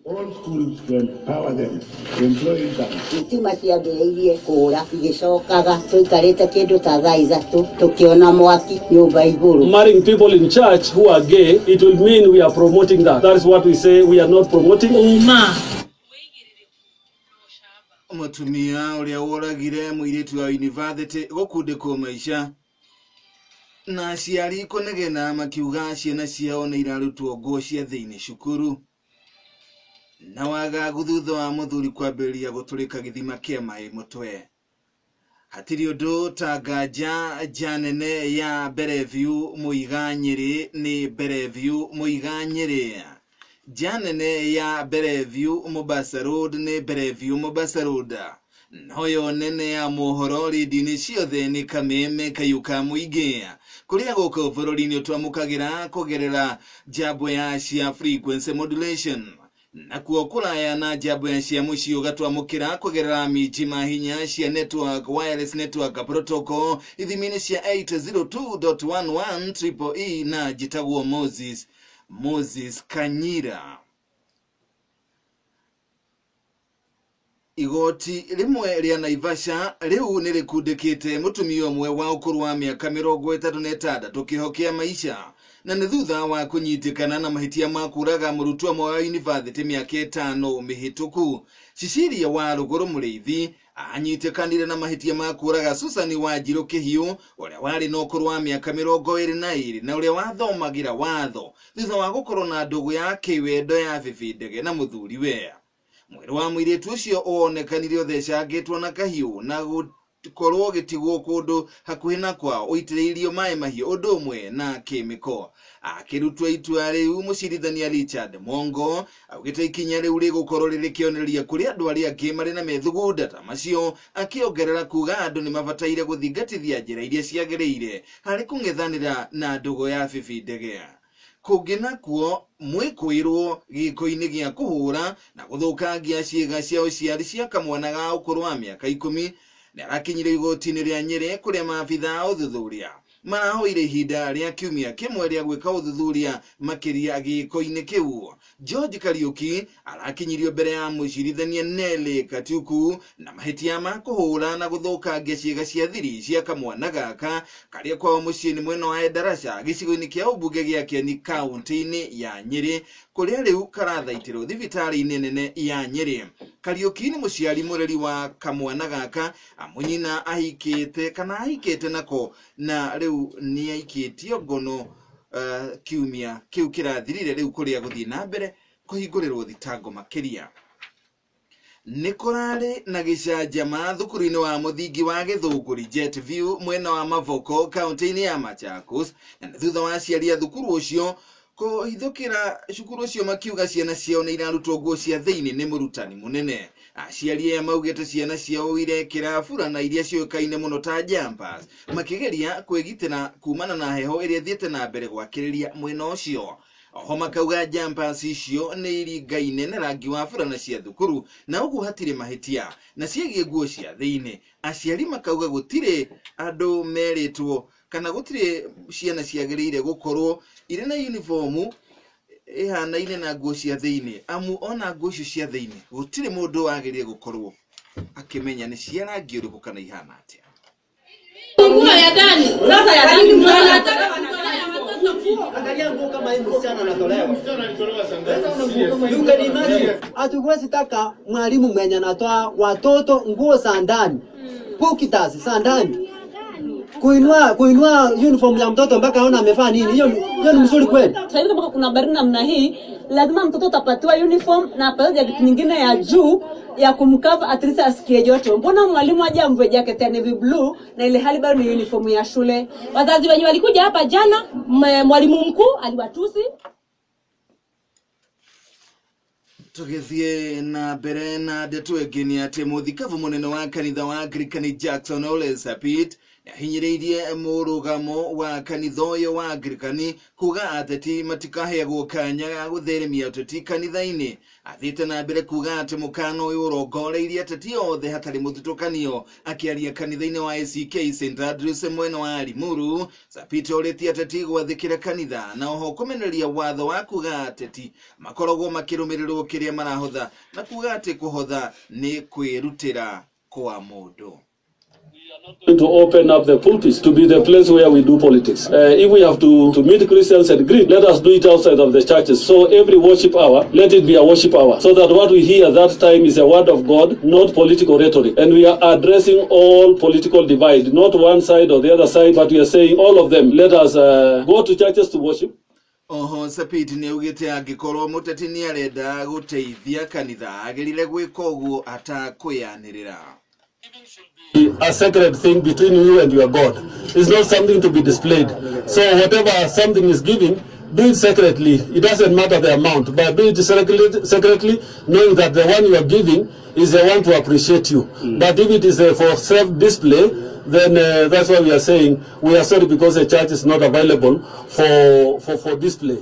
All schools to empower them, to employ interns. Thitima ciambĩrĩirie kũũra igĩcokaga tũikarĩte kĩndũ ta thaa 3 tũkĩona mwaki nyũmba igũrũ. Marrying people in church who are gay, it will mean we are promoting that. That is what we say we are not promoting. Ũma. Mũtumia ũrĩa woragire mũirĩtu wa yunivasĩtĩ gũkundĩkwo maica na aciari kũnegena makiuga ciana ciao nĩ irarutwo nguo cia thĩinĩ cukuru na wagagu thutha wa mũthuri kwambĩrĩria gũtũrĩka gĩthima kĩa maĩ mũtwe. Hatirĩ ũndũ ta nganja nja nene ya Bellevue Mũiga Nyĩrĩ nĩ Bellevue Mũiga Nyĩrĩ. Nja nene ya Bellevue Mombasa Road nĩ Bellevue Mombasa Road. Noyo nene ya mohoro rĩndiũ-inĩ ciothe nĩ Kameme Kayũ ka Mũingĩ. Kũrĩa gũkũ bũrũri-inĩ twamũkagĩra kũgerera njambo ya cia frequency modulation. Nakuo kũraya na njambo ya cia mũciĩ ũgatwamũkĩra kũgerera minji mahinya cia network wireless network protocol ithimi-inĩ cia 802.11 triple E na njĩtagwo Moses Kanyira. Igoti rĩmwe rĩa Naivasha rĩu nĩ rĩkundĩkĩte mũtumia ũmwe wa ũkũrũ wa mĩaka 36 kĩho kĩa maica na nĩ thutha wa kũnyitĩkana na mahĩtia ma kũraga mũrutwo ũmwe wa yunivasĩtĩ mĩaka 5 mĩhĩtũku. Cecilia wa Rũgũrũ Mũrĩithi anyitĩkanire na mahĩtia ma kũraga Susan Wanjirũ Kĩhiũ ũrĩa warĩ na ũkũrũ wa mĩaka 22 na ũrĩa wathomagĩra watho thutha wa gũkorwo na ndũgũ ya kĩwendo ya Bibi Ndege na mũthuriwe. Mwĩrĩ wa mũirĩtu ũcio wonekanire ũthecangĩtwo na kahiũ na gũkorwo gĩtigwo kũndũ hakuhĩ na kwao ũitĩrĩirio maĩ mahiũ ũndũ ũmwe na kĩmĩko. Akĩrutwo itua rĩu mũcirithania Richard Mongo augĩte ikinya rĩu rĩgũkorwo rĩrĩ kĩonereria kũrĩ andũ arĩa angĩ marĩ na methugunda ta macio, akĩongerera kuga andũ nĩ mabataire gũthingatithia njĩra iria ciagĩrĩire harĩ kũng'ethanĩra na ndũgũ ya Bibi Ndege. Kũngĩ nakuo mwĩkũĩrwo gĩko-inĩ gĩa kũhũra na gũthũkangia ciĩga cia ũciari cia kamwana ga ũkũrũ wa mĩaka 10 nĩ arakinyire igoti-inĩ rĩa Nyĩrĩ kũrĩa maabithaa a ũthuthuria marahoire ihinda rĩa kiumia kĩmwe rĩa gwĩka ũthuthuria makĩria gĩko-inĩ kĩu. George Kariuki arakinyirio mbere ya mũcirithania Nelly Katuku na mahĩtia ma kũhũra na gũthũkangia ciĩga cia thiri cia kamwana gaka karĩa kwao mũciĩ nĩ mwena wa Endarasha gĩcigo-inĩ kĩa ũmbunge gĩa Kieni kaũntĩ-inĩ ya Nyĩrĩ kũrĩa rĩu karathaitĩrwo thibitarĩ-inĩ nene ya Nyĩrĩ. Kariuki nĩ mũciari mũreri wa kamwana gaka amu nyina ahikĩte kana ahikĩte nako na rĩu nĩ aikĩtio ngono kiumia kĩu kĩrathirire rĩu kũrĩa gũthiĩ na mbere kũhingũrĩrwo thitango makĩria. Nĩ kũrarĩ na gĩcanjama thukuru-inĩ wa mũthingi wa Gĩthũngũri Jet View mwena wa Mavoko kaũntĩ-inĩ ya Machakos na nĩ thutha wa aciari a thukuru ũcio kũhithũkĩra cukuru ũcio makiuga ciana ciao nĩ irarutwo nguo cia thĩinĩ nĩ mũrutani mũnene. Aciari aya maugĩte ciana ciao irekĩra burana iria ciũĩkaine mũno ta jumpers makĩgeria kwĩgitĩra kumana na heho ĩrĩa ĩthiĩte na mbere gwakĩrĩria mwena ũcio. Oho makauga jumpers icio nĩ iringaine na rangi wa burana cia thukuru na ũguo hatirĩ mahĩtia. Na ciĩgiĩ nguo cia thĩinĩ aciari makauga gũtirĩ andũ merĩtwo kana gũtirĩ ciana ciagĩrĩire gũkorwo irĩ na uniformu ĩhanaine na nguo cia thĩinĩ amu ona nguo icio cia thĩinĩ gũtirĩ mũndũ wagĩrĩire gũkorwo akĩmenya nĩ cia rangi ũrĩkũ kana ihana atĩa. Nguo ya ndani. Sasa ya ndani mtoto anataka kutolea watoto nguo. Angalia nguo kama hii msichana anatolewa. You can imagine. Hatuwezi taka mwalimu mwenye anatoa watoto nguo za ndani. Pukitas za ndani. Kuinua uniform ya mtoto mpaka aone amevaa nini. Hiyo ni mzuri kweli. Sasa hivi kama kuna baridi namna hii, lazima mtoto atapatiwa uniform na apatiwe jacket nyingine ya juu ya kumcover at least asikie joto. Mbona mwalimu aje amvue jacket ya navy blue na ile hali bado ni uniform ya shule? Wazazi wenye walikuja hapa jana, mwalimu mkuu aliwatusi. Tũgĩthiĩ na mbere na ndeto ĩngĩ nĩ atĩ mũthikabu mũnene wa kanitha wa Anglican Jackson Ole Sapit Nĩahinyĩrĩirie mũrũgamo wa kanitha ũyũ wa Anglikani kuga ateti matikaheagwo kanya ga gũtheremia ũteti kanitha-inĩ. Athiĩte na mbere kuga atĩ mũkana ũyũ ũrongoreirie ateti othe hatarĩ mũthutũkanio. Akĩaria kanitha-inĩ wa ACK St Andrews mwena wa Limuru, Sapit orĩtie ateti gwathĩkĩra kanitha na oho kũmenereria watho wa kuga ateti makoragwo makĩrũmĩrĩrwo kĩrĩa marahotha na kuga atĩ kũhotha nĩ kwĩrutĩra kwa mũndũ. To open up the pulpits to be the place where we do politics. If we have to meet Christians and greet, let us do it outside of the churches. So every worship hour, let it be a worship hour, so that what we hear that time is a word of God, not political rhetoric. And we are addressing all political divide, not one side or the other side, but we are saying all of them, let us go to churches to worship. Oho Sapit nĩ augĩte angĩkorwo mũteti nĩ arenda gũteithia kanitha agĩrĩire gwĩka ũguo atakwĩyanĩrĩra. A sacred thing between you and your God. It's not something to be displayed. So whatever something is giving, do it secretly. It doesn't matter the amount, but do it secretly, knowing that the one you are giving is the one to appreciate you. But if it is for self-display, then that's why we are saying we are sorry because the church is not available for display.